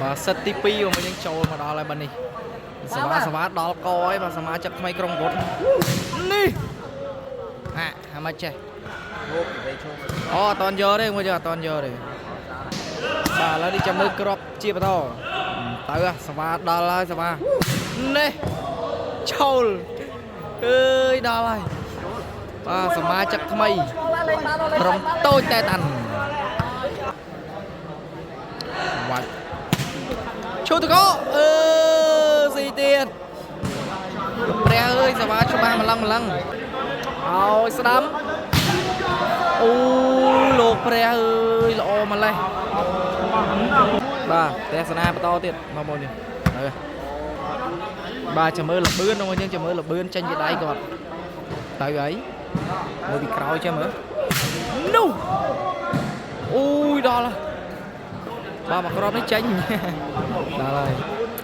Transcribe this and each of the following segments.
បាទសិតទី2បងប្អូនយើងចូលមកដល់ហើយបាទនេះសវ៉ាសវ៉ាដល់កហើយបាទសមាជិកថ្មីក្រុងវុតនេះហាហាមិនចេះអូអត់តន់យកទេមួយយកអត់តន់យកទេបាទឥឡូវនេះចាំមើលក្របជាបន្តទៅហ่ะសវ៉ាដល់ហើយសវ៉ានេះឆោលអើយដល់ហើយបាទសមាជិកថ្មីក្រុមតូចតែតាន់វ៉ាច់ ឈូតកោអឺស៊ីទៀតព្រះអើយសវ៉ាច្បាស់ម្លឹងម្លឹងឲ្យស្ដាំអូលោកព្រះអើយល្អម្លេះបាទទេសនាបន្តទៀតបងប្អូននេះទៅបាទចាំមើលលបឿនបងប្អូនយើងចាំមើលលបឿនចេញពីដៃគាត់ទៅអីមើលពីក្រោយចាំមើលនោះអូយដល់ហើយបាទមកក្របនេះចេញ ដល់ហើយ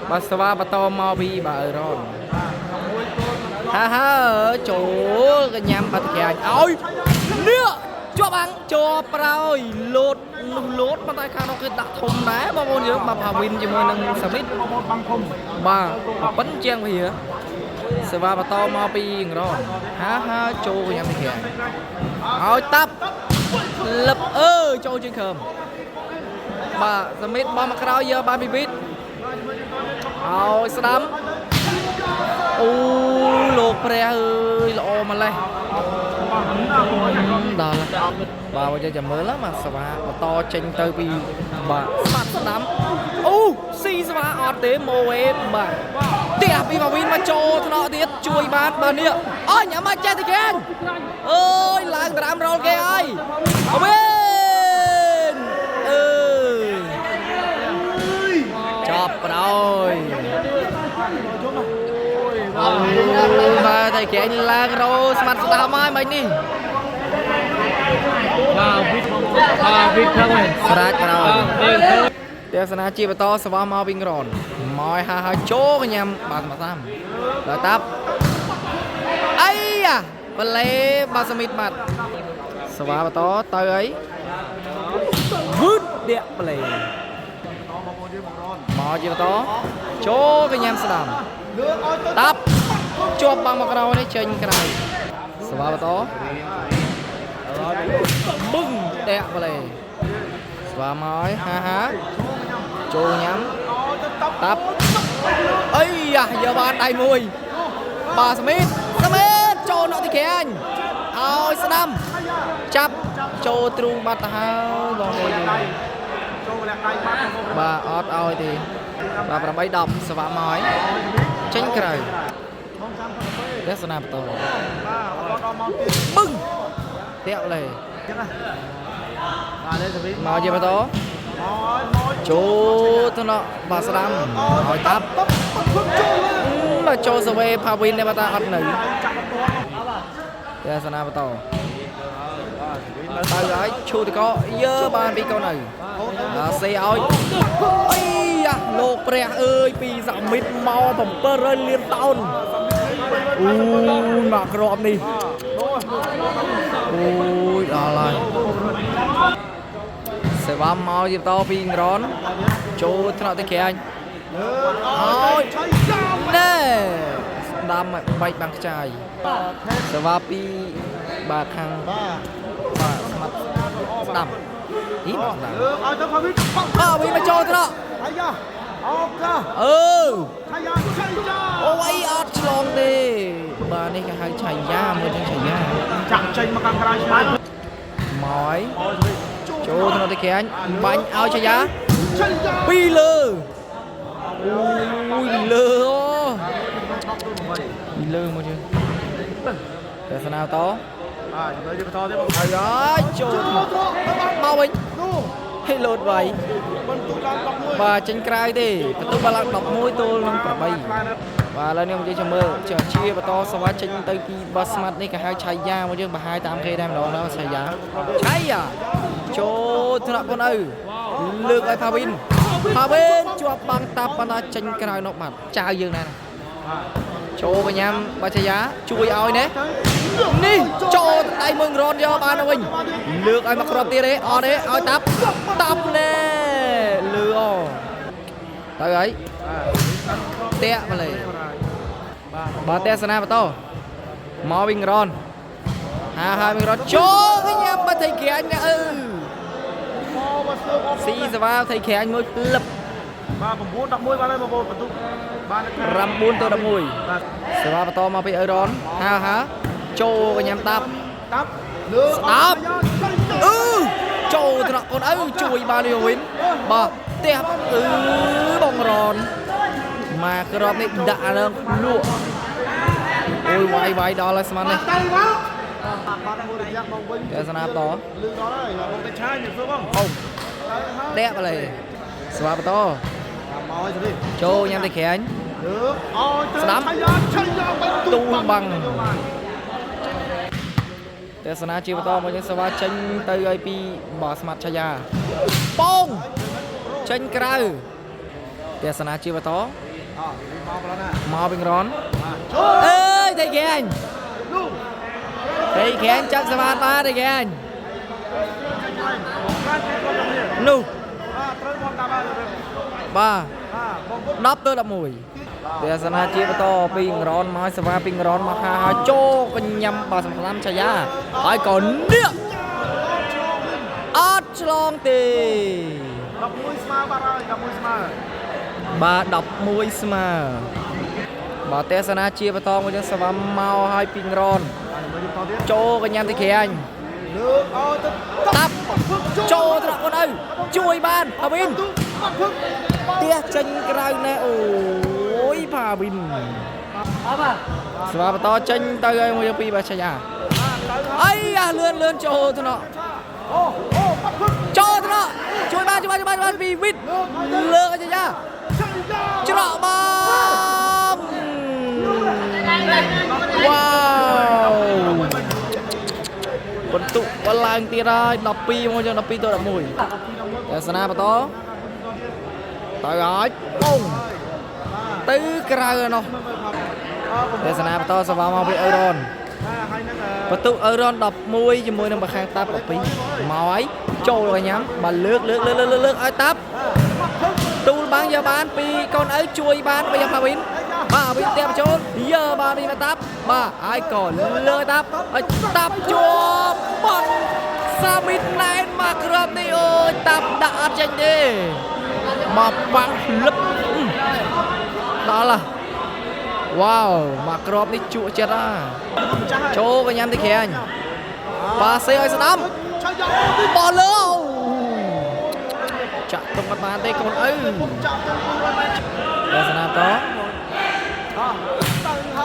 បាទស្វាបន្តមកពីបាទអឺរ៉ុនហាហាចូលកញ្ញាំបាត់ក្រាញឲ្យនេះជាប់អាំងជាប់ប្រោយលោតនោះលោតប៉ុន្តែខាងនោះគឺដាក់ធំដែរបងប្អូនយើងបាទផាវិនជាមួយនឹងសាមីតបាទប៉ិនជាងវាសេវាបន្តមកពីអង្រនហាហាចូលកញ្ញាំទីក្រាញឲ្យតាប់លឹបអឺចូលជាងខើមបាទសាមីតបោះមកក្រោយយកបានពីវីត ឲ្យស្ដាំអូលោកព្រះអើយល្អម្លេះដល់បាទបើយើងចាំមើលបាទស្វាបន្តចេញទៅពីបាទស្មាត់ស្ដាំអូស៊ីស្វាអត់ទេម៉ូវេបាទផ្ទះពីបាវីនមកចូលថ្នាក់ទៀតជួយបានបាទនេះអូញ៉ាំមកចេះតែគេអើយឡើងត្រាំរោលគេហើយបាវីនអើយ ចប់ប្រោយបាទតែគេឡើងរោស្មាត់ស្ដាំហើយមិននេះ បាទវីបាទវីខឹងហើយ ស្រាច់ប្រោយ បាទ ទេសនាជាបន្តសវ៉ាមកពីក្រនមកឲ្យហាហើយចូលកញ្ញាំបាទមកតាមដល់តាប់អីយ៉ាបលេបាទសមិតបាត់សវ៉ាបន្តទៅអីវឺតដៀកបលេមកជាបន្តចូលកញ្ញាំស្ដាំតាប់ជាប់បាំងមកក្រោយនេះចេញក្រៅសវ៉ាបន្តបឹងដៀកបលេស្វាមកហើយហាហាចូលញ៉ាំតាប់អីយ៉ាយកបានដៃមួយបាទសមីតសមីតចូលណក់ទីក្រាញឲ្យស្ដាំចាប់ចូលទ្រូងបាត់ទៅហើយបងប្អូនយើងបាទអត់ឲ្យទេបាទ8 10ស្វាមកហើយចេញក្រៅទេសនាបន្តបឹងតាក់លេមកជាបន្តចូលទៅណោះបាទស្ដាំឲ្យតាប់មកចូលសវេផាវិននេះបាទតាអត់នៅទេសនាបន្តទៅហើយឈូតកយើបានពីកូននៅអាសេឲ្យអីយ៉ាលោកព្រះអើយពីសាមិតមក700លានតោនអូយមកក្របនេះអូយដល់ហើយ សេវាមកជាបន្តពីងរនចូលថ្នាក់ទៅក្រាញហើយណែស្ដាំឲ្យបែកបាំងខ្ចាយសេវាពីបាទខាងបាទស្មាត់ស្ដាំហីបាទស្ដាំ លើកឲ្យទៅផាវីប៉ អើវិញមកចូលថ្នាក់ អាយ៉ាអោកា អឺ ឆាយាឆាយា អូអីអត់ឆ្លងទេបាទនេះគេហៅឆៃយ៉ាមួយទាំងឆៃយ៉ា ចាក់ចេញមកខាងក្រៅឆ្ងាយ មកហើយចូលថ្នាក់ទៅក្រាញបាញ់ឲ្យឆៃយ៉ា ឆាយា ពីលើអូយលើអូពីលើមកជើងតែស្នាត អាលើយកបន្តទៀតបង ហើយហើយចូលមកវិញ នោះ ហេលោតໄວ បន្ទុកឡើង11 បាទចេញក្រៅទេបន្ទុកបានឡើង11ទល់នឹង8បាទឥឡូវនេះមកយើងចាំមើលជាជាបន្តសវ៉ាចេញទៅពីបាស្មាត់នេះគេហៅឆៃយ៉ាមកយើងបង្ហាញតាមគេដែរម្ដងដល់ឆៃយ៉ាឆៃយ៉ាចូលថ្នាក់កូនឪលើកឲ្យផាវិនផាវិនជាប់បាំងតាប់បណ្ដាចេញក្រៅនោះបាទចៅយើងដែរណាចូលបញ្ញាំបាឆៃយ៉ាជួយឲ្យនេះនេះចូលដៃមួយរនយកបានទៅវិញលើកឲ្យមកគ្រាប់ទៀតទេអត់ទេឲ្យតាប់តាប់ណែលឺអូ ទៅហើយតាក់មកលេបាទទស្សនាបន្តមកវិញរនហាហើយវិញរនចូលវិញញ៉ាំបាត់ថៃក្រាញ់ណាអឺ មកមកស្ទើអប ស៊ីសវ៉ាថៃក្រាញ់មួយផ្លឹប បាទ9 11បាទហើយបងប្អូនបន្ទុកបាន 9ទៅ11 បាទ សេវាបន្តមកពីអឺរ៉នហាហាចូលកញ្ញាំតាប់ តាប់លើ ស្ដាប់អឺចូលត្រកកូនឪជួយបានលីវិញបាទផ្ទះអឺបងរ៉នមកក្របនេះដាក់នឹងលក់អូយវាយវាយដល់ហើយស្មាននេះ ទៅមកបាទមួយរយៈមកវិញ ទស្សនាបន្ត លឺដល់ហើយបងទៅឆាយមានសួរបង អូ ទៅហើយ តាក់បលេសេវាបន្ត តាមមកហើយស្រី ចូលញ៉ាំតែក្រាញ់ លើអោយទៅ ស្ដាំ ឆាយាឆាយាបាញ់ ទូលបាំង ទស្សនាជាបន្តមកយើងសេវាចេញទៅឲ្យពីបាទស្មាត់ឆាយាបងចេញក្រៅទស្សនាជាបន្ត អមកដល់ណា មកវិញរន ចូល អើយតែគេអញ នោះ តែគេអញចាប់សមាធបានតែគេអញនោះ បាទត្រូវបងតាមហើយ បាទ បាទបងប្អូន 10ទៅ11ទស្សនាជាបន្តពីងរនមកសវ៉ាពីងរនមកហាហើយចូលកញ្ញាំបាទសំខ្លាំឆាយាហើយក៏នេះអត់ឆ្លងទេ 11ស្មើបាទហើយ11ស្មើ បាទ11ស្មើបាទទស្សនាជាបន្តមួយយើងសវ៉ាមកហើយពីងរន បាទមើលបន្តទៀត ចូលកញ្ញាំទីក្រាញ់ លើអោយទៅ តាប់ចូលត្រកកូនឪជួយបានផាវិន ទូបាត់ភឹង ផ្ទះចេញក្រៅណែអូយផាវិនស្វាបន្តចេញទៅឲ្យមួយពីរបាទឆៃអាអីអាលឿនលឿនចូលទៅណោះ អូអូបាត់ភឹង ចូលទៅណោះជួយបានជួយបានជួយបានជួយបានពីវិតលើកឲ្យឆៃអា ឆាយា ច្រកបងវ៉ាវបន្ទុកបឡើងទៀតហើយ12មកយើង12ទៅ11ទស្សនាបន្តទៅហើយបងទៅក្រៅឯនោះ ទេសនាបន្តសវ៉ាមកពីអឺរ៉ុន ហើយនឹង បន្ទុកអឺរ៉ុន11ជាមួយនឹងប្រខាងតាប់12មកហើយចូលឲ្យញ៉ាំបាទលើកលើកលើកលើកលើកឲ្យតាប់ទូលបាំងយកបានពីកូនឪជួយបានពីផាវិនបាទវិនផ្ទះបញ្ចូលយកបានពីតាប់បាទហើយក៏លើកឲ្យតាប់ឲ្យតាប់ជាប់បាត់សាមីតណែនមកគ្រាប់នេះអូយតាប់ដាក់អត់ចេញទេមកបាំងលឹបដល់ហ่ะវ៉ាវមកគ្រាប់នេះជក់ចិត្តហ่ะ ម្ចាស់ហើយ ចូលកញ្ញាំទីក្រាញ់ប៉ាសេឲ្យស្ដាំ ឆាយាទី បោះលើអូចាក់ទុកអត់បានទេកូនឪ ចាប់ទៅគូរ៉ា ទស្សនាត ទៅ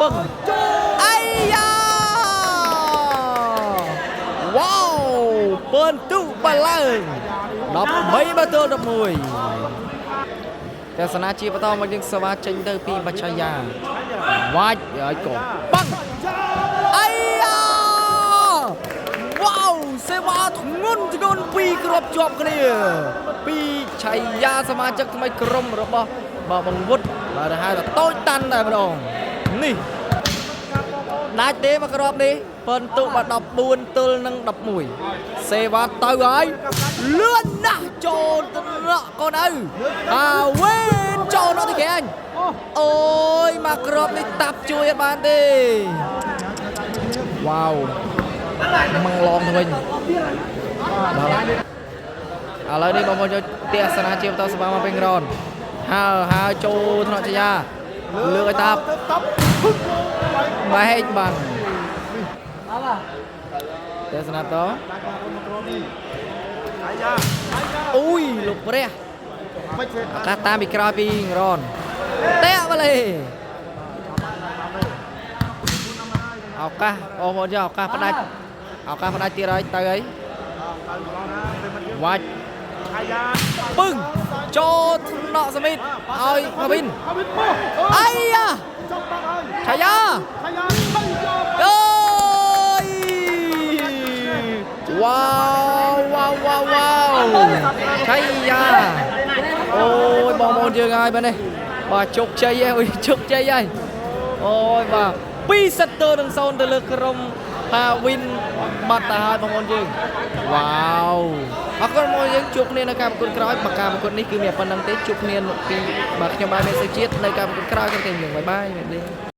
បឹង ចូល អាយ៉ាវ៉ាវពើទុបឡើង13បើទល់11ទស្សនាជាបន្តមកយើងសវ៉ាចេញទៅពីបច្ឆាយាវាច់ឲ្យកបាំង អាយ៉ាវ៉ាវសេវាធ្ងន់ធ្ងន់ពីរគ្រាប់ជាប់គ្នាពីឆៃយាសមាជិកថ្មីក្រុមរបស់បាទបង្វុតបាទហៅថាតូចតាន់តែម្ដងនេះដាច់ទេមកគ្រាប់នេះពិនទុបាទ14ទល់នឹង11សេវាទៅហើយលឿនណាស់ចូលត្រកកូនឪអាវេនចូលដល់ទីក្រាញ់អូយមកគ្រាប់នេះតាប់ជួយអត់បានទេ វ៉ាវម៉ងឡងទៅវិញបាទឥឡូវនេះបងប្អូនចូលទស្សនាជាបន្តសបាមកពេញក្រនហើហើចូលថ្នាក់ចយាលើកឲ្យតាប់ ទៅតាប់ភឹង បែកបាំងទស្សនាត ដាក់បងប្អូនមកក្រុមនេះអាយ៉ាអាយ៉ា អូយលោកព្រះ មិនសេ ឱកាសតាមពីក្រោយពីក្រនតាក់មកលេឱកាសបងប្អូនយកឱកាសផ្ដាច់ឱកាសផ្ដាច់ទៀតហើយទៅហើយ ទៅម្ដងណាប្រិមត្តយើង វាច់ អាយ៉ា ពឹងចូលថ្នាក់សមិទ្ធឲ្យផាវិន ផាវិនមក អីយ៉ា ចប់បាត់ហើយ ឆាយា ឆាយាឆាយា អើយវ៉ាវវ៉ាវវ៉ាវវ៉ាវឆាយាអូយបងប្អូនយើងហើយបាទនេះបាទជោគជ័យហើយអូយជោគជ័យហើយអូយបាទ2សិតទល់នឹង0ទៅលើក្រុមផាវិន បាត់ទៅហើយបងប្អូនយើងវ៉ាវអរគុណបងប្អូនយើងជួបគ្នានៅការប្រកួតក្រោយបើការប្រកួតនេះគឺមានប៉ុណ្្នឹងទេជួបគ្នាពីបាទខ្ញុំបាទមានសេជាតិនៅការប្រកួតក្រោយกันទេយើង bye bye មេលេ។